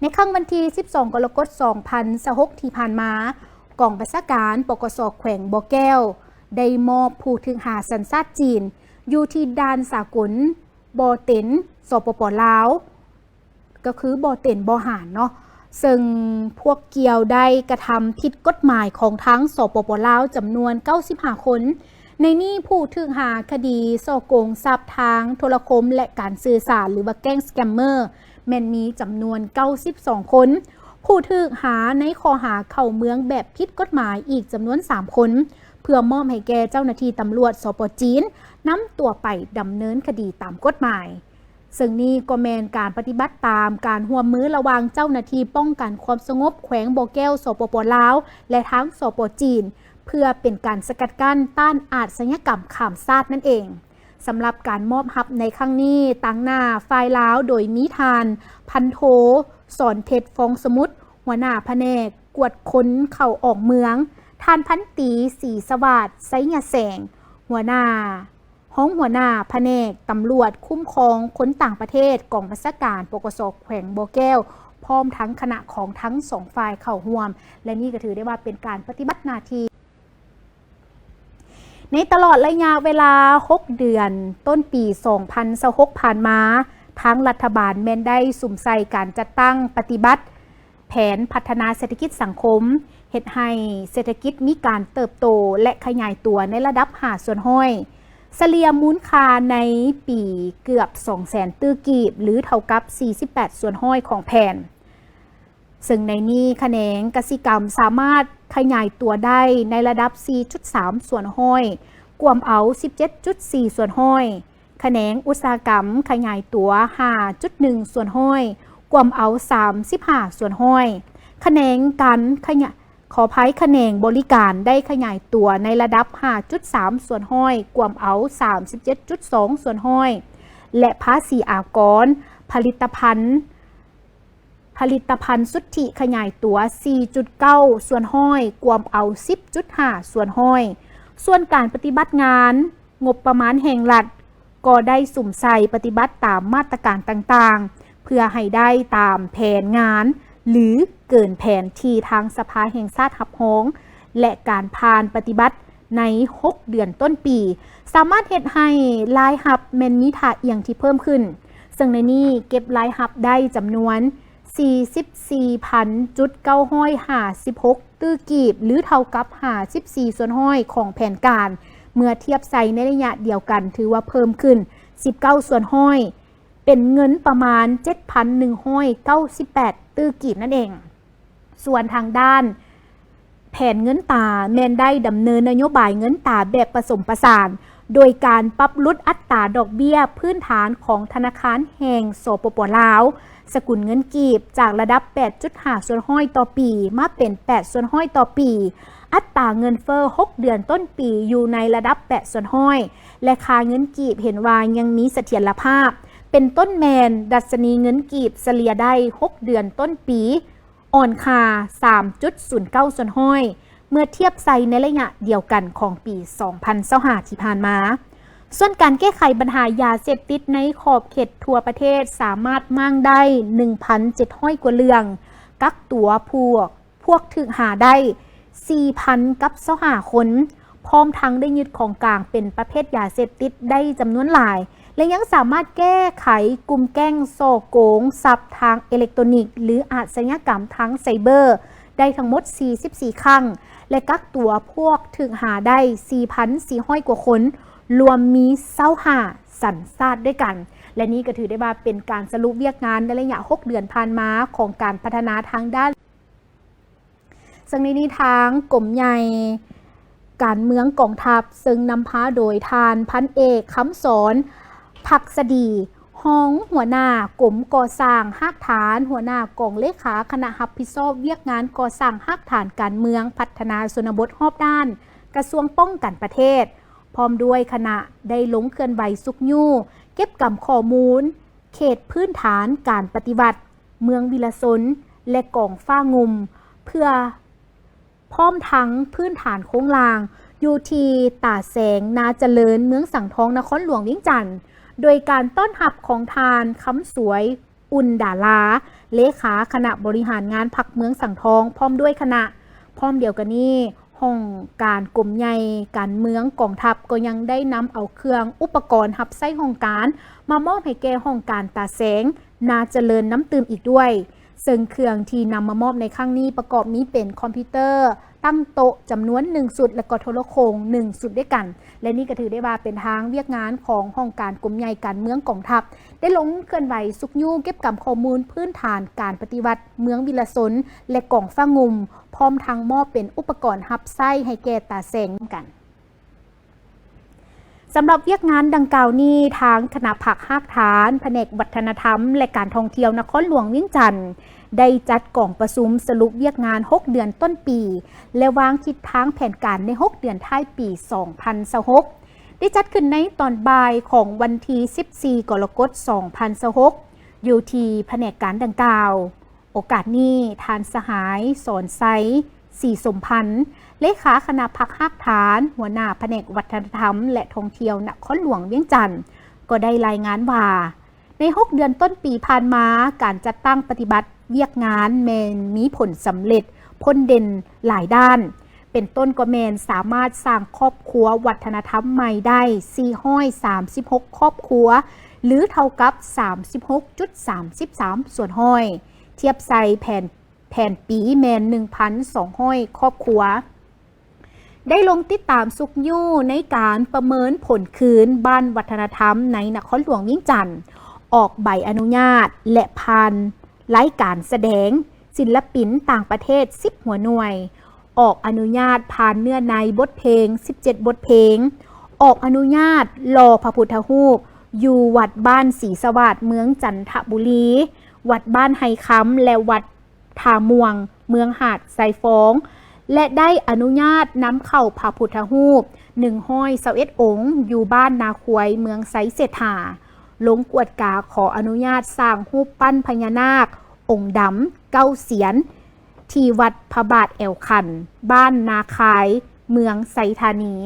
ໃນຄ່ຳວັນທີສິບສອງ ກໍລະກົດ ສອງພັນຊາວຫົກ ທີ່ຜ່ານມາ, ກອງບັນຊາການ ປກສ ແຂວງບໍ່ແກ້ວ ໄດ້ມອບຜູ້ຖືກຫາສັນຊາດຈີນ ຢູ່ທີ່ດ່ານສາກົນບໍ່ເຕັນ ສປປ ລາວ ກໍຄືບໍ່ເຕັນບໍ່ຫານເນາະ, ເຊິ່ງພວກກ່ຽວໄດ້ກະທຳຜິດກົດໝາຍຂອງທາງ ສປປ ລາວ ຈຳນວນ ເກົ້າສິບຫ້າ ຄົນ. ໃນນີ້ຜູ້ຖືກຫາຄະດີສໍ້ໂກງຊັບທາງໂທລະຄົມ ແລະ ການສື່ສານ ຫຼືວ່າແກ້ງສະແກມເມີ ແມ່ນມີຈຳນວນ ເກົ້າສິບສອງ ຄົນ, ຜູ້ຖືກຫາໃນຂໍ້ຫາເຂົ້າເມືອງແບບຜິດກົດໝາຍອີກຈຳນວນ ສາມ ຄົນ ເພື່ອມອບໃຫ້ແກ່ເຈົ້າໜ້າທີ່ຕຳຫຼວດ ສປ ຈີນ ນຳຕົວໄປດຳເນີນຄະດີຕາມກົດໝາຍ. ເຊິ່ງນີ້ກໍແມ່ນການປະຕິບັດຕາມການຮ່ວມມືລະຫວ່າງເຈົ້າໜ້າທີ່ປ້ອງກັນຄວາມສະຫງົບແຂວງບໍ່ແກ້ວ ສປປ ລາວ ແລະ ທາງ ສປ ຈີນ ເພື່ອເປັນການສະກັດກັ້ນຕ້ານອາດຊະຍາກຳຂ້າມຊາດນັ້ນເອງ. ສຳລັບການມອບຮັບໃນຄັ້ງນີ້, ຕາງໜ້າຝ່າຍລາວໂດຍມີທ່ານ ພັນໂທ ສອນເພັດ ຟອງສະໝຸດ ຫົວໜ້າພະແນກກວດຄົນເຂົ້າອອກເມືອງ, ທ່ານ ພັນຕີ ສີສະຫວາດ ໄຊຍະແສງ ຫົວໜ້າ ຮອງຫົວໜ້າພະແນກຕຳຫຼວດຄຸ້ມຄອງຄົນຕ່າງປະເທດ ກອງບັນຊາການ ປກສ ແຂວງບໍ່ແກ້ວ ພ້ອມທັງຄະນະຂອງທັງສອງຝ່າຍເຂົ້າຮ່ວມ ແລະ ນີ້ກໍຖືໄດ້ວ່າເປັນການປະຕິບັດໜ້າທີ່. ໃນຕະຫຼອດໄລຍະເວລາຫົກເດືອນ ຕົ້ນປີສອງພັນຊາວຫົກ ຜ່ານມາ, ທາງລັດຖະບານແມ່ນໄດ້ສຸມໃສ່ການຈັດຕັ້ງປະຕິບັດ ແຜນພັດທະນາເສດຖະກິດສັງຄົມ ເຮັດໃຫ້ເສດຖະກິດມີການເຕີບໂຕ ແລະ ຂະຫຍາຍຕົວໃນລະດັບຫ້າສ່ວນຮ້ອຍ, ສະເລ່ຍມູນຄ່າໃນປີເກືອບສອງແສນຕື້ກີບ ຫຼື ເທົ່າກັບສີ່ສິບແປດສ່ວນຮ້ອຍຂອງແຜນ. ເຊິ່ງໃນນີ້ຂະແໜງກະສິກຳສາມາດຂະຫຍາຍຕົວໄດ້ໃນລະດັບສີ່ຈຸດສາມສ່ວນຮ້ອຍ, ກວມເອົາສິບເຈັດຈຸດສີ່ສ່ວນຮ້ອຍ. ຂະແໜງອຸດສາຫະກຳຂະຫຍາຍຕົວຫ້າຈຸດໜຶ່ງສ່ວນຮ້ອຍ, ກວມເອົາສາມສິບຫ້າສ່ວນຮ້ອຍ. ຂະແໜງການຂະຫຍາຍ, ຂໍອະໄພ, ຂະແໜງບໍລິການໄດ້ຂະຫຍາຍຕົວໃນລະດັບຫ້າຈຸດສາມສ່ວນຮ້ອຍ, ກວມເອົາສາມສິບເຈັດຈຸດສອງສ່ວນຮ້ອຍ ແລະ ພາສີອາກອນຜະລິດຕະພັນ ຜະລິດຕະພັນສຸດທິຂະຫຍາຍຕົວສີ່ຈຸດເກົ້າສ່ວນຮ້ອຍ, ກວມເອົາສິບຈຸດຫ້າສ່ວນຮ້ອຍ. ສ່ວນການປະຕິບັດງານງົບປະມານແຫ່ງລັດ ກໍໄດ້ສຸມໃສ່ປະຕິບັດຕາມມາດຕະການຕ່າງໆ ເພື່ອໃຫ້ໄດ້ຕາມແຜນງານ ຫຼື ເກີນແຜນທີ່ທາງສະພາແຫ່ງຊາດຮັບຮອງ ແລະ ການຜ່ານປະຕິບັດ ໃນຫົກເດືອນຕົ້ນປີ ສາມາດເຮັດໃຫ້ລາຍຮັບແມ່ນມີທ່າອ່ຽງທີ່ເພີ່ມຂຶ້ນ, ເຊິ່ງໃນນີ້ເກັບລາຍຮັບໄດ້ຈຳນວນສີ່ສິບສີ່ພັນຈຸດເກົ້າຮ້ອຍຫ້າສິບຫົກຕື້ກີບ ຫຼື ເທົ່າກັບຫ້າສິບສີ່ສ່ວນຮ້ອຍຂອງແຜນການ, ເມື່ອທຽບໃສ່ໃນໄລຍະດຽວກັນຖືວ່າເພີ່ມຂຶ້ນສິບເກົ້າສ່ວນຮ້ອຍ ເປັນເງິນປະມານເຈັດພັນໜຶ່ງຮ້ອຍເກົ້າສິບແປດຕື້ກີບນັ້ນເອງ. ສ່ວນທາງດ້ານແຜນເງິນຕາ ແມ່ນໄດ້ດຳເນີນນະໂຍບາຍເງິນຕາແບບປະສົມປະສານ ໂດຍການປັບຫຼຸດອັດຕາດອກເບ້ຍພື້ນຖານຂອງທະນາຄານແຫ່ງ ສປປ ລາວ ສະກຸນເງິນກີບ ຈາກລະດັບແປດຈຸດຫ້າສ່ວນຮ້ອຍຕໍ່ປີ ມາເປັນແປດສ່ວນຮ້ອຍຕໍ່ປີ, ອັດຕາເງິນເຟີ້ຫົກເດືອນຕົ້ນປີຢູ່ໃນລະດັບແປດສ່ວນຮ້ອຍ ແລະ ຄ່າເງິນກີບເຫັນວ່າຍັງມີສະຖຽນລະພາບ, ເປັນຕົ້ນແມ່ນດັດຊະນີເງິນກີບສະເລ່ຍໄດ້ຫົກເດືອນຕົ້ນປີ ອ່ອນຄ່າສາມຈຸດສູນເກົ້າສ່ວນຮ້ອຍ ເມື່ອທຽບໃສ່ໃນໄລຍະດຽວກັນຂອງປີສອງພັນຊາວຫ້າທີ່ຜ່ານມາ. ສ່ວນການແກ້ໄຂບັນຫາຢາເສບຕິດໃນຂອບເຂດທົ່ວປະເທດ ສາມາດມ້າງໄດ້ໜຶ່ງພັນເຈັດຮ້ອຍກວ່າເລື່ອງ, ກັກຕົວພວກ ພວກຖືກຫາໄດ້ສີ່ພັນກັບຊາວຫ້າຄົນ, ພ້ອມທັງໄດ້ຍຶດຂອງກາງເປັນປະເພດຢາເສບຕິດໄດ້ຈຳນວນຫຼາຍ ແລະ ຍັງສາມາດແກ້ໄຂກຸ່ມແກ້ງສໍ້ໂກງຊັບທາງເອເລັກໂຕນິກ ຫຼື ອາດຊະຍາກຳທາງໄຊເບີ ໄດ້ທັງໝົດສີ່ສິບສີ່ຄັ້ງ ແລະ ກັກຕົວພວກຖືກຫາໄດ້ສີ່ພັນສີ່ຮ້ອຍກວ່າຄົນ, ລວມມີຊາວຫ້າສັນຊາດດ້ວຍກັນ. ແລະ ນີ້ກໍຖືໄດ້ວ່າເປັນການສະຫຼຸບວຽກງານໃນໄລຍະຫົກເດືອນຜ່ານມາຂອງການພັດທະນາທາງດ້ານ ເຊິ່ງໃນນີ້ທາງກົມໃຫຍ່ການເມືອງກອງທັບ ເຊິ່ງນຳພາໂດຍທ່ານພັນເອກ ຄຳສອນ ພັກສະດີ ຮອງຫົວໜ້າກົມກໍ່ສ້າງຮາກຖານ, ຫົວໜ້າກອງເລຂາຄະນະຮັບຜິດຊອບວຽກງານກໍ່ສ້າງຮາກຖານການເມືອງ ພັດທະນາຊົນນະບົດຮອບດ້ານ ກະຊວງປ້ອງກັນປະເທດ ພ້ອມດ້ວຍຄະນະໄດ້ລົງເຄື່ອນໄຫວຊຸກຍູ້ເກັບກຳຂໍ້ມູນເຂດພື້ນຖານການປະຕິວັດ ເມືອງວິລະຊົນ ແລະ ກອງຟ້າງຸ່ມ ເພື່ອ ພ້ອມທັງພື້ນຖານໂຄງລ່າງ ຢູ່ທີ່ຕາແສງ ນາຈະເລີນ ເມືອງສັງທອງ ນະຄອນຫຼວງວຽງຈັນ, ໂດຍການຕ້ອນຮັບຂອງທ່ານ ຄຳສວຍ ອຸ່ນດາລາ ເລຂາຄະນະບໍລິຫານງານພັກເມືອງສັງທອງ ພ້ອມດ້ວຍຄະນະ. ພ້ອມດຽວກັນນີ້, ຫ້ອງການກົມໃຫຍ່ການເມືອງກອງທັບ ກໍຍັງໄດ້ນຳເອົາເຄື່ອງອຸປະກອນຮັບໃຊ້ຫ້ອງການ ມາມອບໃຫ້ແກ່ຫ້ອງການຕາແສງ ນາຈະເລີນ ນຳຕື່ມອີກດ້ວຍ. ເຊິ່ງເຄື່ອງທີ່ນຳມາມອບໃນຄັ້ງນີ້ ປະກອບມີເປັນຄອມພິວເຕີ ຕັ້ງໂຕະຈຳນວນໜຶ່ງຊຸດ ແລະກໍໂທລະໂຂ່ງໜຶ່ງຊຸດດ້ວຍກັນ. ແລະນີ້ກໍຖືໄດ້ວ່າເປັນທາງວຽກງານຂອງຫ້ອງການກົມໃຫຍ່ການເມືອງກອງທັບ ໄດ້ລົງເຄື່ອນໄຫວຊຸກຍູ້ເກັບກຳຂໍ້ມູນພື້ນຖານການປະຕິວັດເມືອງວິລະຊົນ ແລະກອງຟ້າງຸ່ມ, ພ້ອມທັງມອບເປັນອຸປະກອນຮັບໃຊ້ໃຫ້ແກ່ຕາແສງນຳກັນ. ສຳລັບວຽກງານດັ່ງກ່າວນີ້, ທາງຄະນະພັກຮາກຖານ ພະແນກວັດທະນະທຳ ແລະ ການທ່ອງທ່ຽວນະຄອນຫຼວງວຽງຈັນ ໄດ້ຈັດກອງປະຊຸມສະຫຼຸບວຽກງານຫົກເດືອນຕົ້ນປີ ແລະ ວາງທິດທາງແຜນການໃນຫົກເດືອນທ້າຍປີສອງພັນຊາວຫົກ ໄດ້ຈັດຂຶ້ນໃນຕອນບ່າຍຂອງວັນທີສິບສີ່ ກໍລະກົດ ສອງພັນຊາວຫົກ ຢູ່ທີ່ພະແນກການດັ່ງກ່າວ. ໂອກາດນີ້, ທ່ານສະຫາຍ ສອນໄຊ ສີສົມພັນ ເລຂາຄະນະພັກຮາກຖານ, ຫົວໜ້າພະແນກວັດທະນະທຳ ແລະ ທ່ອງທ່ຽວນະຄອນຫຼວງວຽງຈັນ ກໍໄດ້ລາຍງານວ່າ, ໃນຫົກເດືອນຕົ້ນປີຜ່ານມາ, ການຈັດຕັ້ງປະຕິບັດວຽກງານແມ່ນມີຜົນສຳເລັດພົ້ນເດັ່ນຫຼາຍດ້ານ. ເປັນຕົ້ນກໍແມ່ນສາມາດສ້າງຄອບຄົວວັດທະນະທຳໃໝ່ໄດ້ສີ່ຮ້ອຍສາມສິບຫົກຄອບຄົວ ຫຼື ເທົ່າກັບສາມສິບຫົກຈຸດສາມສິບສາມສ່ວນຮ້ອຍ, ທຽບໃສ່ແຜນ ແຜນປີແມ່ນໜຶ່ງພັນສອງຮ້ອຍຄອບຄົວ. ໄດ້ລົງຕິດຕາມຊຸກຍູ້ໃນການປະເມີນຜົນຄືນບ້ານວັດທະນະທຳໃນນະຄອນຫຼວງວຽງຈັນ, ອອກໃບອະນຸຍາດ ແລະ ຜ່ານລາຍການສະແດງສິນລະປິນຕ່າງປະເທດສິບຫົວໜ່ວຍ, ອອກອະນຸຍາດຜ່ານເນື້ອໃນບົດເພງສິບເຈັດບົດເພງ, ອອກອະນຸຍາດຫຼໍ່ພະພຸດທະຮູບຢູ່ວັດບ້ານສີສະຫວາດ ເມືອງຈັນທະບູລີ, ວັດບ້ານໄຮຄຳ ແລະ ວັດທ່າມ່ວງ ເມືອງຫາດຊາຍຟອງ ແລະ ໄດ້ອະນຸຍາດນຳເຂົ້າພະພຸດທະຮູບໜຶ່ງຮ້ອຍຊາວເອັດອົງ ຢູ່ບ້ານນາຄວາຍ ເມືອງໄຊເສດຖາ, ລົງກວດກາຂໍອະນຸຍາດສ້າງຮູບປັ້ນພະຍານາກອົງດຳເກົ້າສຽນ ທີ່ວັດພະບາດແອວຂັນ ບ້ານນາຄາຍ ເມືອງໄຊທານີ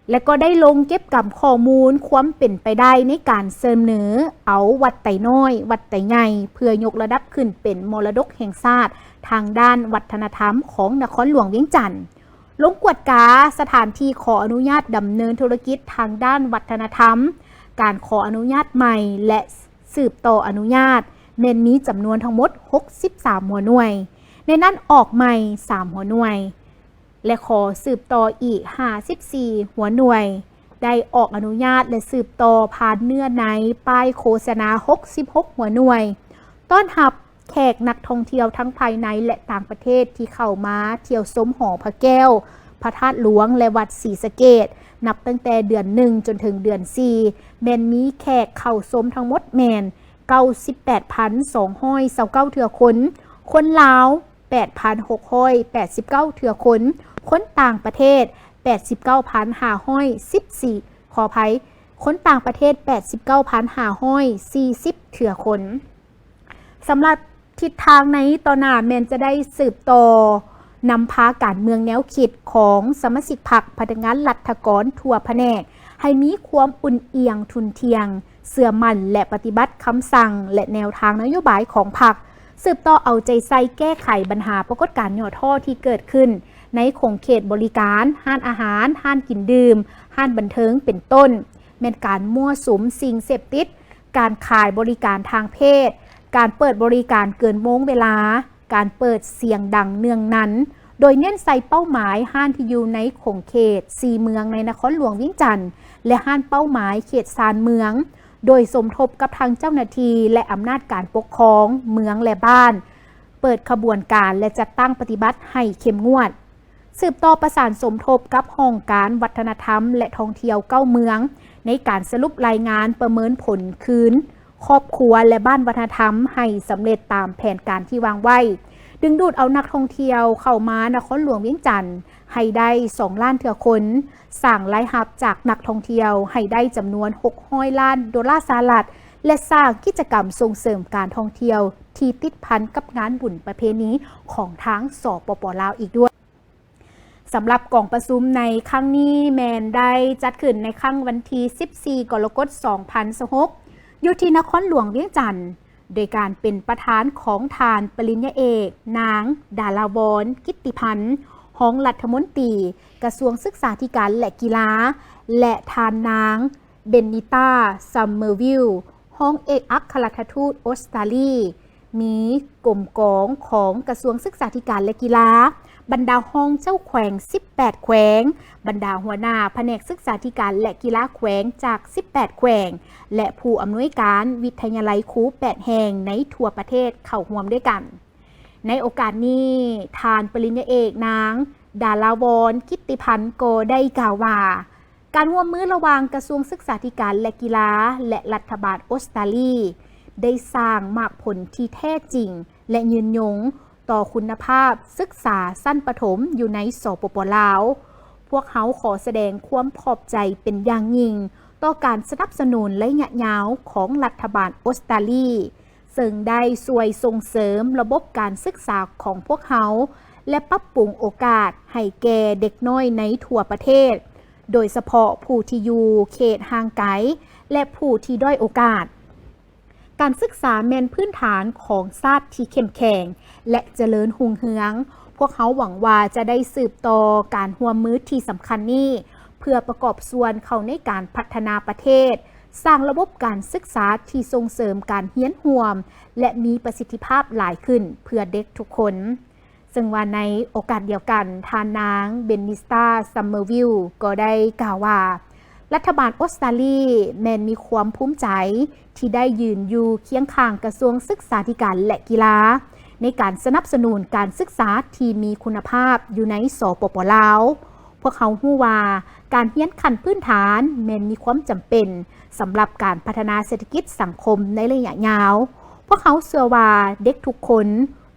ແລະ ກໍໄດ້ລົງເກັບກຳຂໍ້ມູນຄວາມເປັນໄປໄດ້ໃນການສະເໜີເອົາວັດໄຕນ້ອຍ, ວັດໄຕໃຫຍ່ ເພື່ອຍົກລະດັບຂຶ້ນເປັນມໍລະດົກແຫ່ງຊາດທາງດ້ານວັດທະນະທຳຂອງນະຄອນຫຼວງວຽງຈັນ. ລົງກວດກາສະຖານທີ່ຂໍອະນຸຍາດດຳເນີນທຸລະກິດທາງດ້ານວັດທະນະທຳ, ການຂໍອະນຸຍາດໃໝ່ ແລະ ສືບຕໍ່ອະນຸຍາດ ແມ່ນມີຈຳນວນທັງໝົດຫົກສິບສາມຫົວໜ່ວຍ, ໃນນັ້ນອອກໃໝ່ສາມຫົວໜ່ວຍ ແລະ ຂໍສືບຕໍ່ອີກຫ້າສິບສີ່ຫົວໜ່ວຍ, ໄດ້ອອກອະນຸຍາດ ແລະ ສືບຕໍ່ຜ່ານເນື້ອໃນປ້າຍໂຄສະນາຫົກສິບຫົກຫົວໜ່ວຍ, ຕ້ອນຮັບແຂກນັກທ່ອງທ່ຽວທັງພາຍໃນ ແລະ ຕ່າງປະເທດທີ່ເຂົ້າມາທ່ຽວຊົມຫໍພະແກ້ວ, ພະທາດຫຼວງ ແລະ ວັດສີສະເກດ, ນັບຕັ້ງແຕ່ເດືອນໜຶ່ງຈົນເຖິງເດືອນສີ່ ແມ່ນມີແຂກເຂົ້າຊົມທັງໝົດແມ່ນເກົ້າສິບແປດພັນສອງຮ້ອຍຊາວເກົ້າເທື່ອຄົນ, ຄົນລາວ ແປດພັນຫົກຮ້ອຍແປດສິບເກົ້າເທື່ອຄົນ, ຄົນຕ່າງປະເທດ ແປດສິບເກົ້າພັນຫ້າຮ້ອຍສິບສີ່ ຂໍອະໄພ, ຄົນຕ່າງປະເທດ ແປດສິບເກົ້າພັນຫ້າຮ້ອຍສີ່ສິບເທື່ອຄົນ. ສຳລັບທິດທາງໃນຕໍ່ໜ້າແມ່ນຈະໄດ້ສືບຕໍ່ນຳພາການເມືອງແນວຄິດຂອງສະມາຊິກພັກ, ພະນັກງານລັດຖະກອນທົ່ວພະແນກ ໃຫ້ມີຄວາມອຸ່ນອຽງທຸ່ນທ່ຽງ, ເຊື່ອໝັ້ນ ແລະ ປະຕິບັດຄຳສັ່ງ ແລະ ແນວທາງນະໂຍບາຍຂອງພັກ, ສືບຕໍ່ເອົາໃຈໃສ່ແກ້ໄຂບັນຫາປາກົດການຫຍໍ້ທໍ້ທີ່ເກີດຂຶ້ນໃນຂົງເຂດບໍລິການ, ຮ້ານອາຫານ, ຮ້ານກິນດື່ມ, ຮ້ານບັນເທີງ ເປັນຕົ້ນ, ແມ່ນການມົ້ວສຸມສິ່ງເສບຕິດ, ການຂາຍບໍລິການທາງເພດ, ການເປີດບໍລິການເກີນໂມງເວລາ, ການເປີດສຽງດັງເນືອງນັນ, ໂດຍເນັ້ນໃສ່ເປົ້າໝາຍຮ້ານທີ່ຢູ່ໃນຂົງເຂດສີ່ເມືອງໃນນະຄອນຫຼວງວຽງຈັນ ແລະ ຮ້ານເປົ້າໝາຍເຂດຊານເມືອງ, ໂດຍສົມທົບກັບທາງເຈົ້າໜ້າທີ່ ແລະ ອຳນາດການປົກຄອງເມືອງ ແລະ ບ້ານ, ເປີດຂະບວນການ ແລະ ຈັດຕັ້ງປະຕິບັດໃຫ້ເຂັ້ມງວດ. ສືບຕໍ່ປະສານສົມທົບກັບຫ້ອງການວັດທະນະທຳ ແລະ ທ່ອງທ່ຽວເກົ້າເມືອງ ໃນການສະຫຼຸບລາຍງານປະເມີນຜົນຄືນຄອບຄົວ ແລະ ບ້ານວັດທະນະທຳໃຫ້ສຳເລັດຕາມແຜນການທີ່ວາງໄວ້, ດຶງດູດເອົານັກທ່ອງທ່ຽວເຂົ້າມານະຄອນຫຼວງວຽງຈັນໃຫ້ໄດ້ສອງລ້ານເທື່ອຄົນ, ສ້າງລາຍຮັບຈາກນັກທ່ອງທ່ຽວໃຫ້ໄດ້ຈຳນວນຫົກຮ້ອຍລ້ານໂດລາສະຫະລັດ ແລະ ສ້າງກິດຈະກຳສົ່ງເສີມການທ່ອງທ່ຽວທີ່ຕິດພັນກັບງານບຸນປະເພນີຂອງທາງ ສປປ ລາວ ອີກດ້ວຍ. ສຳລັບກອງປະຊຸມໃນຄັ້ງນີ້ແມ່ນໄດ້ຈັດຂຶ້ນໃນຄັ້ງວັນທີສິບສີ່ ກໍລະກົດ ສອງພັນຊາວຫົກ ຢູ່ທີ່ນະຄອນຫຼວງວຽງຈັນ ໂດຍການເປັນປະທານຂອງທ່ານປະລິນຍາເອກ ນາງ ດາລາວອນ ກິດຕິພັນ ຮອງລັດຖະມົນຕີກະຊວງສຶກສາທິການ ແລະ ກິລາ ແລະ ທ່ານນາງ ເບນນິຕາ ຊັມເມີວິລ ຮອງເອກອັກຄະລັດຖະທູດອົດສະຕາລີ ມີກົມກອງຂອງກະຊວງສຶກສາທິການ ແລະ ກິລາ, ບັນດາຮອງເຈົ້າແຂວງສິບແປດແຂວງ, ບັນດາຫົວໜ້າພະແນກສຶກສາທິການ ແລະ ກິລາແຂວງຈາກສິບແປດແຂວງ ແລະ ຜູ້ອຳນວຍການວິທະຍາໄລຄູແປດແຫ່ງໃນທົ່ວປະເທດເຂົ້າຮ່ວມດ້ວຍກັນ. ໃນໂອກາດນີ້, ທ່ານປະລິນຍາເອກ ນາງ ດາລາວອນ ກິດຕິພັນ ກໍໄດ້ກ່າວວ່າ, ການຮ່ວມມືລະຫວ່າງກະຊວງສຶກສາທິການ ແລະ ກິລາ ແລະ ລັດຖະບານອົດສະຕາລີ ໄດ້ສ້າງໝາກຜົນທີ່ແທ້ຈິງ ແລະ ຍືນຍົງຕໍ່ຄຸນນະພາບສຶກສາຊັ້ນປະຖົມຢູ່ໃນ ສປປ ລາວ. ພວກເຮົາຂໍສະແດງຄວາມຂອບໃຈເປັນຢ່າງຍິ່ງຕໍ່ການສະໜັບສະໜູນໄລຍະຍາວຂອງລັດຖະບານອົດສະຕາລີ ເຊິ່ງໄດ້ຊ່ວຍສົ່ງເສີມລະບົບການສຶກສາຂອງພວກເຮົາ ແລະ ປັບປຸງໂອກາດໃຫ້ແກ່ເດັກນ້ອຍໃນທົ່ວປະເທດ, ໂດຍສະເພາະຜູ້ທີ່ຢູ່ເຂດຫ່າງໄກ ແລະ ຜູ້ທີ່ດ້ອຍໂອກາດ. ການສຶກສາແມ່ນພື້ນຖານຂອງຊາດທີ່ເຂັ້ມແຂງ ແລະ ຈະເລີນຮຸ່ງເຮືອງ. ພວກເຮົາຫວັງວ່າຈະໄດ້ສືບຕໍ່ການຮ່ວມມືທີ່ສຳຄັນນີ້ ເພື່ອປະກອບສ່ວນເຂົ້າໃນການພັດທະນາປະເທດ, ສ້າງລະບົບການສຶກສາທີ່ສົ່ງເສີມການຮຽນຮ່ວມ ແລະ ມີປະສິດທິພາບຫຼາຍຂຶ້ນເພື່ອເດັກທຸກຄົນ. ເຊິ່ງວ່າໃນໂອກາດດຽວກັນ, ທ່ານນາງ ເບນນິສຕາ ຊັມເມີວິລ ກໍໄດ້ກ່າວວ່າ, ລັດຖະບານອົດສະຕາລີແມ່ນມີຄວາມພູມໃຈທີ່ໄດ້ຢືນຢູ່ຄຽງຂ້າງກະຊວງສຶກສາທິການ ແລະ ກິລາ ໃນການສະໜັບສະໜູນການສຶກສາທີ່ມີຄຸນນະພາບຢູ່ໃນ ສປປ ລາວ. ພວກເຮົາຮູ້ວ່າການຮຽນຂັ້ນພື້ນຖານແມ່ນມີຄວາມຈຳເປັນສຳລັບການພັດທະນາເສດຖະກິດສັງຄົມໃນໄລຍະຍາວ. ພວກເຮົາເຊື່ອວ່າເດັກທຸກຄົນ,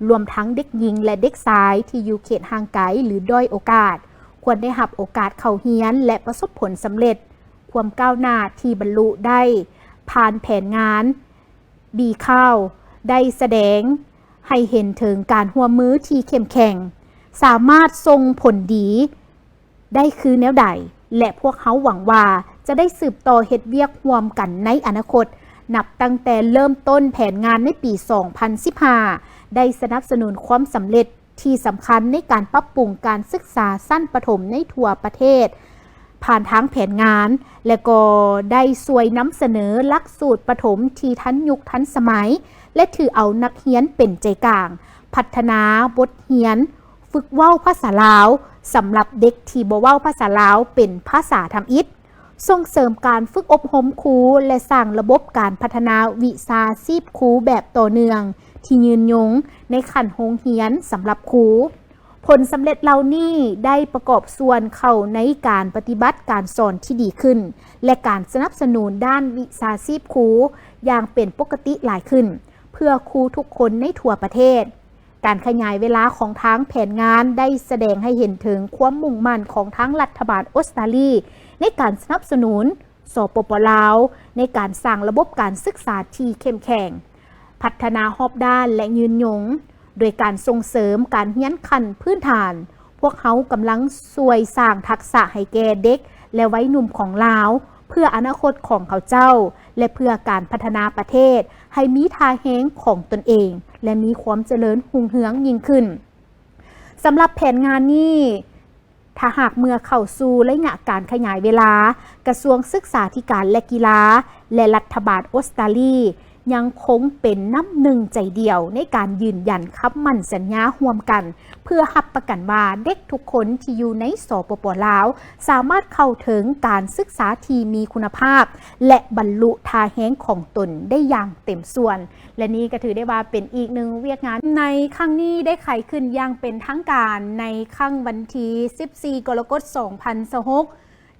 ລວມທັງເດັກຍິງ ແລະ ເດັກຊາຍທີ່ຢູ່ເຂດຫ່າງໄກ ຫຼື ດ້ອຍໂອກາດ, ຄວນໄດ້ຮັບໂອກາດເຂົ້າຮຽນ ແລະ ປະສົບຜົນສຳເລັດ, ຄວາມກ້າວໜ້າທີ່ບັນລຸໄດ້ຜ່ານແຜນງານ ບີຄາວ ໄດ້ສະແດງໃຫ້ເຫັນເຖິງການຮ່ວມມືທີ່ເຂັ້ມແຂງ, ສາມາດສົ່ງຜົນດີໄດ້ຄືແນວໃດ ແລະ ພວກເຮົາຫວັງວ່າຈະໄດ້ສືບຕໍ່ເຮັດວຽກຮ່ວມກັນໃນອະນາຄົດ, ນັບຕັ້ງແຕ່ເລີ່ມຕົ້ນແຜນງານໃນປີສອງພັນສິບຫ້າ ໄດ້ສະໜັບສະໜູນຄວາມສຳເລັດ ທີ່ສຳຄັນໃນການປັບປຸງການສຶກສາຊັ້ນປະຖົມໃນທົ່ວປະເທດ ຜ່ານທາງແຜນງານ ແລະ ກໍໄດ້ຊ່ວຍນຳສະເໜີຫຼັກສູດປະຖົມທີ່ທັນຍຸກທັນສະໄໝ ແລະ ຖືເອົານັກຮຽນເປັນໃຈກາງ, ພັດທະນາບົດຮຽນຝຶກເວົ້າພາສາລາວ ສຳລັບເດັກທີ່ບໍ່ເວົ້າພາສາລາວເປັນພາສາທຳອິດ. ສົ່ງເສີມການຝຶກອົບຮົມຄູ ແລະ ສ້າງລະບົບການພັດທະນາວິຊາຊີບຄູແບບຕໍ່ເນື່ອງທີ່ຍືນຍົງໃນຂັ້ນໂຮງຮຽນສຳລັບຄູ. ຜົນສຳເລັດເຫຼົ່ານີ້ໄດ້ປະກອບສ່ວນເຂົ້າໃນການປະຕິບັດການສອນທີ່ດີຂຶ້ນ ແລະ ການສະໜັບສະໜູນດ້ານວິຊາຊີບຄູຢ່າງເປັນປົກກະຕິຫຼາຍຂຶ້ນ ເພື່ອຄູທຸກຄົນໃນທົ່ວປະເທດ. ການຂະຫຍາຍເວລາຂອງທາງແຜນງານໄດ້ສະແດງໃຫ້ເຫັນເຖິງຄວາມມຸ່ງໝັ້ນຂອງທາງລັດຖະບານອົດສະຕາລີ ໃນການສະໜັບສະໜູນ ສປປ ລາວ ໃນການສ້າງລະບົບການສຶກສາທີ່ເຂັ້ມແຂງ, ພັດທະນາຮອບດ້ານ ແລະ ຍືນຍົງ, ໂດຍການສົ່ງເສີມການຮຽນຂັ້ນພື້ນຖານ. ພວກເຮົາກຳລັງຊ່ວຍສ້າງທັກສະໃຫ້ແກ່ເດັກ ແລະ ໄວໜຸ່ມຂອງລາວ ເພື່ອອະນາຄົດຂອງເຂົາເຈົ້າ ແລະ ເພື່ອການພັດທະນາປະເທດໃຫ້ມີທ່າແຮງຂອງຕົນເອງ ແລະ ມີຄວາມຈະເລີນຮຸ່ງເຮືອງຍິ່ງຂຶ້ນ. ສຳລັບແຜນງານນີ້, ຖ້າຫາກເມື່ອເຂົ້າສູ່ໄລຍະການຂະຫຍາຍເວລາ, ກະຊວງສຶກສາທິການ ແລະ ກິລາ ແລະ ລັດຖະບານອົດສະຕາລີ ຍັງຄົງເປັນນ້ຳໜຶ່ງໃຈດຽວໃນການຢືນຢັນຄຳໝັ້ນສັນຍາຮ່ວມກັນ ເພື່ອຮັບປະກັນວ່າເດັກທຸກຄົນທີ່ຢູ່ໃນ ສປປ ລາວ ສາມາດເຂົ້າເຖິງການສຶກສາທີ່ມີຄຸນນະພາບ ແລະ ບັນລຸທ່າແຮງຂອງຕົນໄດ້ຢ່າງເຕັມສ່ວນ. ແລະ ນີ້ກໍຖືໄດ້ວ່າເປັນອີກໜຶ່ງວຽກງານໃນຄັ້ງນີ້ ໄດ້ໄຂຂຶ້ນຢ່າງເປັນທາງການໃນຄ່ຳວັນທີສິບສີ່ ກໍລະກົດ ສອງພັນຊາວຫົກ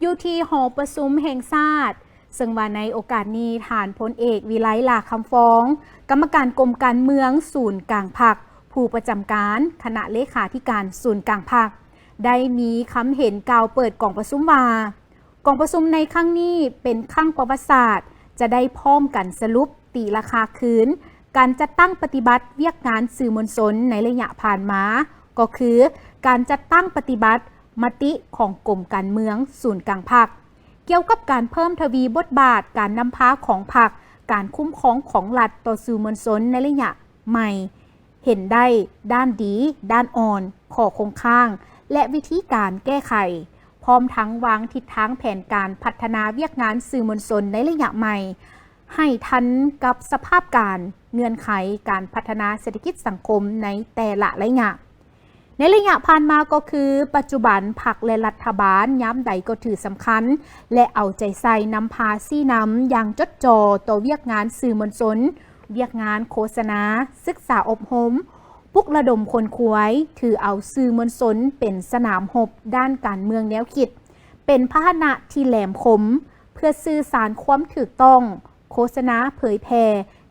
ຢູ່ທີ່ຫໍປະຊຸມແຫ່ງຊາດ, ເຊິ່ງວ່າໃນໂອກາດນີ້ ທ່ານພົນເອກ ວິໄລ ຫຼ້າຄຳຟອງ ກຳມະການກົມການເມືອງສູນກາງພັກ, ຜູ້ປະຈຳການຄະນະເລຂາທິການສູນກາງພັກ ໄດ້ມີຄຳເຫັນກ່າວເປີດກອງປະຊຸມວ່າ, ກອງປະຊຸມໃນຄັ້ງນີ້ເປັນຄັ້ງປະຫວັດສາດ, ຈະໄດ້ພ້ອມກັນສະຫຼຸບຕີລາຄາຄືນການຈັດຕັ້ງປະຕິບັດວຽກງານສື່ມວນຊົນໃນໄລຍະຜ່ານມາ, ກໍຄືການຈັດຕັ້ງປະຕິບັດມະຕິຂອງກົມການເມືອງສູນກາງພັກ ກ່ຽວກັບການເພີ່ມທະວີບົດບາດການນຳພາຂອງພັກ ການຄຸ້ມຄອງຂອງລັດຕໍ່ສື່ມວນຊົນໃນໄລຍະໃໝ່, ເຫັນໄດ້ດ້ານດີ, ດ້ານອ່ອນ, ຂໍ້ຄົງຄ້າງ ແລະ ວິທີການແກ້ໄຂ, ພ້ອມທັງວາງທິດທາງແຜນການພັດທະນາວຽກງານສື່ມວນຊົນໃນໄລຍະໃໝ່ ໃຫ້ທັນກັບສະພາບການ, ເງື່ອນໄຂການພັດທະນາເສດຖະກິດສັງຄົມໃນແຕ່ລະໄລຍະ. ໃນໄລຍະຜ່ານມາກໍຄືປັດຈຸບັນ, ພັກ ແລະ ລັດຖະບານຍາມໃດກໍຖືສຳຄັນ ແລະ ເອົາໃຈໃສ່ນຳພາຊີ້ນຳຢ່າງຈົດຈ່ອຕໍ່ວຽກງານສື່ມວນຊົນ, ວຽກງານໂຄສະນາ, ສຶກສາອົບຮົມ, ປຸກລະດົມຄົນຂວາຍ, ຖືເອົາສື່ມວນຊົນເປັນສະໜາມຮົບດ້ານການເມືອງແນວຄິດ, ເປັນພາຫະນະທີ່ແຫຼມຄົມ ເພື່ອສື່ສານຄວາມຖືກຕ້ອງ, ໂຄສະນາເຜີຍແຜ່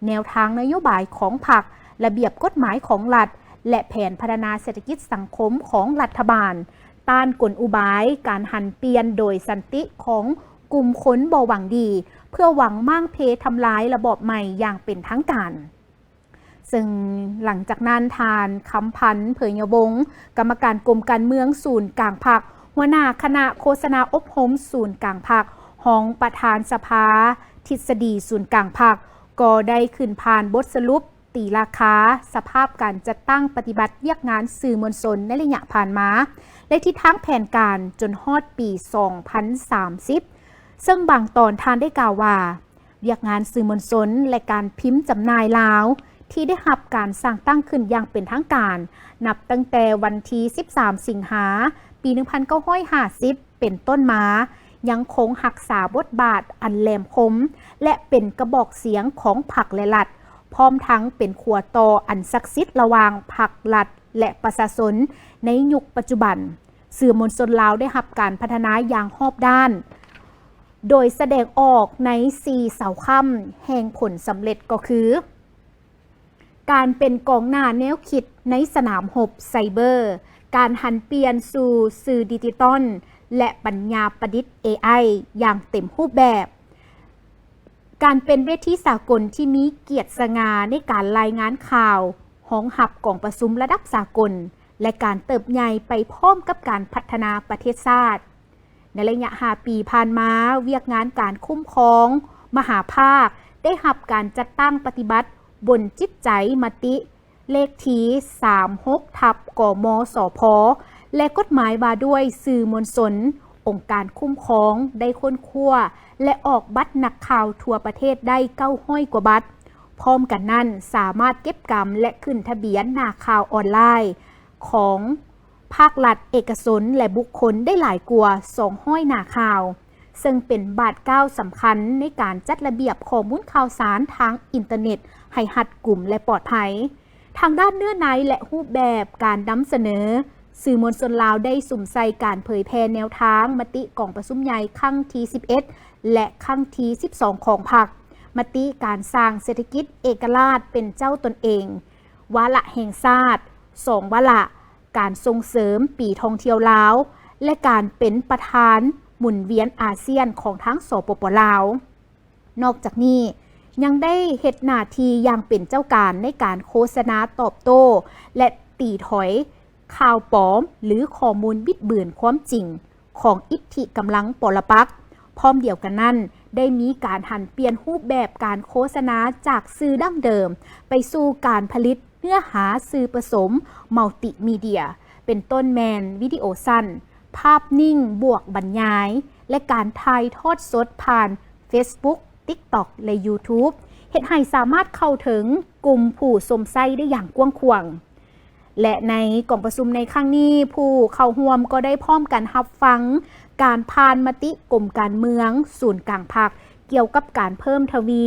ແນວທາງນະໂຍບາຍຂອງພັກ, ລະບຽບກົດໝາຍຂອງລັດ ແລະ ແຜນພັດທະນາເສດຖະກິດສັງຄົມຂອງລັດຖະບານ, ຕ້ານກົນອຸບາຍການຫັນປ່ຽນໂດຍສັນຕິຂອງກຸ່ມຄົນບໍ່ຫວັງດີ ເພື່ອຫວັງມ້າງເພທຳລາຍລະບອບໃໝ່ຢ່າງເປັນທາງການ. ເຊິ່ງຫຼັງຈາກນັ້ນ, ທ່ານ ຄຳພັນ ເຜີຍຍະວົງ ກຳມະການກົມການເມືອງສູນກາງພັກ, ຫົວໜ້າຄະນະໂຄສະນາອົບຮົມສູນກາງພັກ, ຮອງປະທານສະພາທິດສະດີສູນກາງພັກ ກໍໄດ້ຂຶ້ນຜ່ານບົດສະຫຼຸບຕີລາຄາສະພາບການຈັດຕັ້ງປະຕິບັດວຽກງານສື່ມວນຊົນໃນໄລຍະຜ່ານມາ ແລະ ທິດທາງແຜນການຈົນຮອດປີສອງພັນສາມສິບ ເຊິ່ງບາງຕອນທ່ານໄດ້ກ່າວວ່າ ວຽກງານສື່ມວນຊົນ ແລະ ການພິມຈຳໜ່າຍລາວ ທີ່ໄດ້ຮັບການສ້າງຕັ້ງຂຶ້ນຢ່າງເປັນທາງການ ນັບຕັ້ງແຕ່ວັນທີສິບສາມ ສິງຫາ ປີໜຶ່ງພັນເກົ້າຮ້ອຍຫ້າສິບ ເປັນຕົ້ນມາ ຍັງຄົງຮັກສາບົດບາດອັນແຫຼມຄົມ ແລະ ເປັນກະບອກສຽງຂອງພັກ ແລະ ລັດ, ພ້ອມທັງເປັນຂົວຕໍ່ອັນສັກສິດລະຫວ່າງພັກ, ລັດ ແລະ ປະຊາຊົນໃນຍຸກປັດຈຸບັນ. ສື່ມວນຊົນລາວໄດ້ຮັບການພັດທະນາຢ່າງຮອບດ້ານ ໂດຍສະແດງອອກໃນສີ່ເສົາຄ້ຳແຫ່ງຜົນສຳເລັດກໍຄື ການເປັນກອງໜ້າແນວຄິດໃນສະໜາມຮົບໄຊເບີ, ການຫັນປ່ຽນສູ່ສື່ດິຈິຕອນ ແລະ ປັນຍາປະດິດ ເອໄອ ຢ່າງເຕັມຮູບແບບ, ການເປັນເວທີສາກົນທີ່ມີກຽດສະຫງ່າໃນການລາຍງານຂ່າວ, ຮອງຮັບກອງປະຊຸມລະດັບສາກົນ ແລະ ການເຕີບໃຫຍ່ໄປພ້ອມກັບການພັດທະນາປະເທດຊາດ. ໃນໄລຍະຫ້າປີຜ່ານມາ, ວຽກງານການຄຸ້ມຄອງມະຫາພາກໄດ້ຮັບການຈັດຕັ້ງປະຕິບັດບົນຈິດໃຈມະຕິເລກທີສາມຫົກ ທັບ ກມສພ ແລະ ກົດໝາຍວ່າດ້ວຍສື່ມວນຊົນ. ອົງການຄຸ້ມຄອງໄດ້ຄົ້ນຄວ້າ ແລະ ອອກບັດນັກຂ່າວທົ່ວປະເທດໄດ້ເກົ້າຮ້ອຍກວ່າບັດ. ພ້ອມກັນນັ້ນ, ສາມາດເກັບກຳ ແລະ ຂຶ້ນທະບຽນໜ້າຂ່າວອອນລາຍຂອງ ພາກລັດ, ເອກະຊົນ ແລະ ບຸກຄົນໄດ້ຫຼາຍກວ່າສອງຮ້ອຍໜ້າຂ່າວ, ເຊິ່ງເປັນບາດກ້າວສຳຄັນໃນການຈັດລະບຽບຂໍ້ມູນຂ່າວສານທາງອິນເຕີເນັດໃຫ້ຮັດກຸມ ແລະ ປອດໄພ. ທາງດ້ານເນື້ອໃນ ແລະ ຮູບແບບການນຳສະເໜີ, ສື່ມວນຊົນລາວໄດ້ສຸມໃສ່ການເຜີຍແຜ່ແນວທາງມະຕິກອງປະຊຸມໃຫຍ່ຄັ້ງທີສິບເອັດ ແລະ ຄັ້ງທີສິບສອງຂອງພັກ, ມະຕິການສ້າງເສດຖະກິດເອກະລາດເປັນເຈົ້າຕົນເອງ, ວາລະແຫ່ງຊາດສອງວາລະ, ການສົ່ງເສີມປີທ່ອງທ່ຽວລາວ ແລະ ການເປັນປະທານໝູນວຽນອາຊຽນຂອງທາງ ສປປ ລາວ. ນອກຈາກນີ້ ຍັງໄດ້ເຮັດໜ້າທີ່ຢ່າງເປັນເຈົ້າການໃນການໂຄສະນາຕອບໂຕ້ ແລະ ຕີຖອຍຂ່າວປອມ ຫຼື ຂໍ້ມູນບິດເບືອນຄວາມຈິງ ຂອງອິດທິກຳລັງປໍລະປັກ. ພ້ອມດຽວກັນນັ້ນ, ໄດ້ມີການຫັນປ່ຽນຮູບແບບການໂຄສະນາຈາກສື່ດັ້ງເດີມ ໄປສູ່ການຜະລິດເນື້ອຫາສື່ປະສົມ Multimedia ເປັນຕົ້ນແມ່ນວິດີໂອສັ້ນ, ພາບນິ້ງບວກບັນຍາຍ ແລະ ການຖ່າຍທອດສົດຜ່ານ Facebook, TikTok ແລະ YouTube ເຮັດໃຫ້ສາມາດເຂົ້າເຖິງກຸ່ມຜູ້ຊົມໃຊ້ໄດ້ຢ່າງກວ້າງຂວາງ. ແລະ ໃນກອງປະຊຸມໃນຄັ້ງນີ້, ຜູ້ເຂົ້າຮ່ວມກໍໄດ້ພ້ອມກັນຮັບຟັງການຜ່ານມະຕິກົມການເມືອງສູນກາງພັກ ກ່ຽວກັບການເພີ່ມທະວີ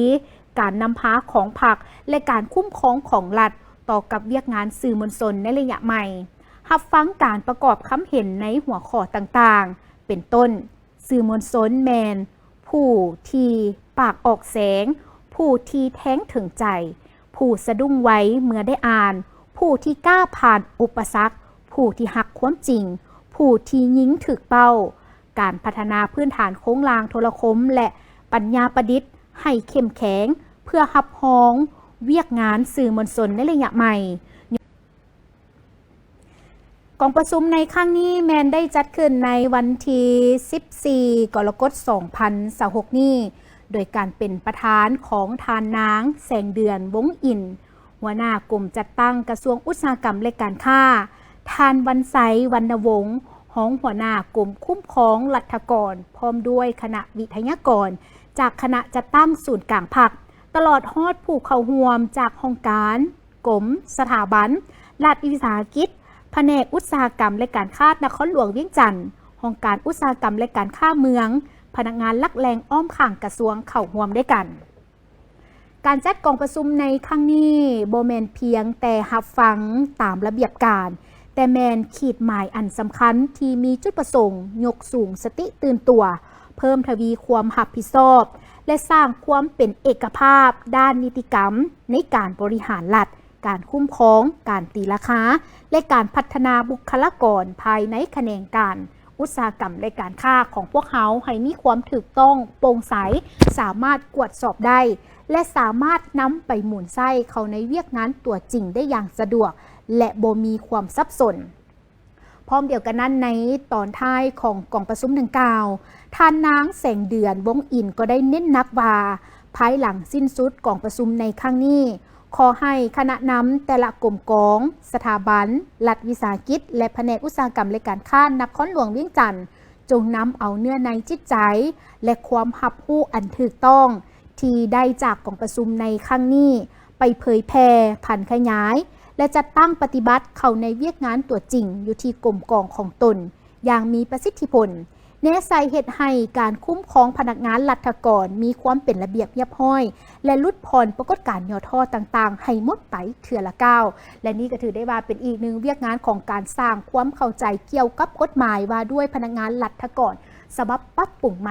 ການນຳພາຂອງພັກ ແລະ ການຄຸ້ມຄອງຂອງລັດຕໍ່ກັບວຽກງານສື່ມວນຊົນໃນໄລຍະໃໝ່, ຮັບຟັງການປະກອບຄຳເຫັນໃນຫົວຂໍ້ຕ່າງໆ ເປັນຕົ້ນ, ສື່ມວນຊົນແມ່ນຜູ້ທີ່ປາກອອກແສງ, ຜູ້ທີ່ແທງເຖິງໃຈ, ຜູ້ສະດຸ້ງໄວເມື່ອໄດ້ອ່ານ, ຜູ້ທີ່ກ້າຜ່ານອຸປະສັກ, ຜູ້ທີ່ຮັກຄວາມຈິງ, ຜູ້ທີ່ຍິງຖືກເປົ້າ. ການພັດທະນາພື້ນຖານໂຄງລ່າງໂທລະຄົມ ແລະ ປັນຍາປະດິດໃຫ້ເຂັ້ມແຂງ ເພື່ອຮັບຮອງວຽກງານສື່ມວນຊົນໃນໄລຍະໃໝ່. ກອງປະຊຸມໃນຄັ້ງນີ້ແມ່ນໄດ້ຈັດຂຶ້ນໃນວັນທີສິບສີ່ ກໍລະກົດ ສອງພັນຊາວຫົກນີ້ ໂດຍການເປັນປະທານຂອງທ່ານນາງ ແສງເດືອນ ວົງອິນ ຫົວໜ້າກົມຈັດຕັ້ງກະຊວງອຸດສາຫະກຳ ແລະ ການຄ້າ, ທ່ານ ວັນໄຊ ວັນນະວົງ ຮອງຫົວໜ້າກົມຄຸ້ມຄອງລັດຖະກອນ ພ້ອມດ້ວຍຄະນະວິທະຍາກອນຈາກຄະນະຈັດຕັ້ງສູນກາງພັກ, ຕະຫຼອດຮອດຜູ້ເຂົ້າຮ່ວມຈາກຫ້ອງການ, ກົມ, ສະຖາບັນ, ລັດວິສາຫະກິດ, ພະແນກອຸດສາຫະກຳ ແລະ ການຄ້ານະຄອນຫຼວງວຽງຈັນ, ຫ້ອງການອຸດສາຫະກຳ ແລະ ການຄ້າເມືອງ, ພະນັກງານຫຼັກແຫຼ່ງອ້ອມຂ້າງກະຊວງເຂົ້າຮ່ວມດ້ວຍກັນ. ການຈັດກອງປະຊຸມໃນຄັ້ງນີ້ບໍ່ແມ່ນພຽງແຕ່ຮັບຟັງຕາມລະບຽບການ, ແຕ່ແມ່ນຂີດໝາຍອັນສຳຄັນທີ່ມີຈຸດປະສົງຍົກສູງສະຕິຕື່ນຕົວ, ເພີ່ມທະວີຄວາມຮັບຜິດຊອບ ແລະ ສ້າງຄວາມເປັນເອກະພາບດ້ານນິຕິກຳໃນການບໍລິຫານລັດ, ການຄຸ້ມຄອງ, ການຕີລາຄາ ແລະ ການພັດທະນາບຸກຄະລາກອນພາຍໃນຂະແໜງການ ອຸດສາຫະກຳ ແລະ ການຄ້າຂອງພວກເຮົາໃຫ້ມີຄວາມຖືກຕ້ອງ, ໂປ່ງໃສ, ສາມາດກວດສອບໄດ້ ແລະ ສາມາດນຳໄປໝູນໃຊ້ເຂົ້າໃນວຽກງານຕົວຈິງໄດ້ຢ່າງສະດວກ ແລະ ບໍ່ມີຄວາມສັບສົນ. ພ້ອມດຽວກັນນັ້ນ, ໃນຕອນທ້າຍຂອງກອງປະຊຸມດັ່ງກ່າວ, ທ່ານນາງ ແສງເດືອນ ວົງອິນ ກໍໄດ້ເນັ້ນໜັກວ່າ, ພາຍຫຼັງສິ້ນສຸດກອງປະຊຸມໃນຄັ້ງນີ້, ຂໍໃຫ້ຄະນະນຳແຕ່ລະກົມກອງ, ສະຖາບັນ, ລັດວິສາຫະກິດ ແລະ ພະແນກອຸດສາຫະກຳ ແລະ ການຄ້ານະຄອນຫຼວງວຽງຈັນ ຈົ່ງນຳເອົາເນື້ອໃນຈິດໃຈ ແລະ ຄວາມຮັບຮູ້ອັນຖືກຕ້ອງ ທີ່ໄດ້ຈາກກອງປະຊຸມໃນຄັ້ງນີ້ ໄປເຜີຍແຜ່, ຜັນຂະຫຍາຍ ແລະ ຈັດຕັ້ງປະຕິບັດເຂົ້າໃນວຽກງານຕົວຈິງຢູ່ທີ່ກົມກອງຂອງຕົນຢ່າງມີປະສິດທິຜົນ, ແນໃສ່ເຮັດໃຫ້ການຄຸ້ມຄອງພະນັກງານລັດຖະກອນມີຄວາມເປັນລະບຽບຮຽບຮ້ອຍ ແລະ ຫຼຸດຜ່ອນປາກົດການຫຍໍ້ທໍ້ຕ່າງໆໃຫ້ໝົດໄປເທື່ອລະກ້າວ. ແລະ ນີ້ກໍຖືໄດ້ວ່າເປັນອີກໜຶ່ງວຽກງານຂອງການສ້າງຄວາມເຂົ້າໃຈກ່ຽວກັບກົດໝາຍວ່າດ້ວຍພະນັກງານລັດຖະກອນ ສະບັບປັບປຸງໃໝ່.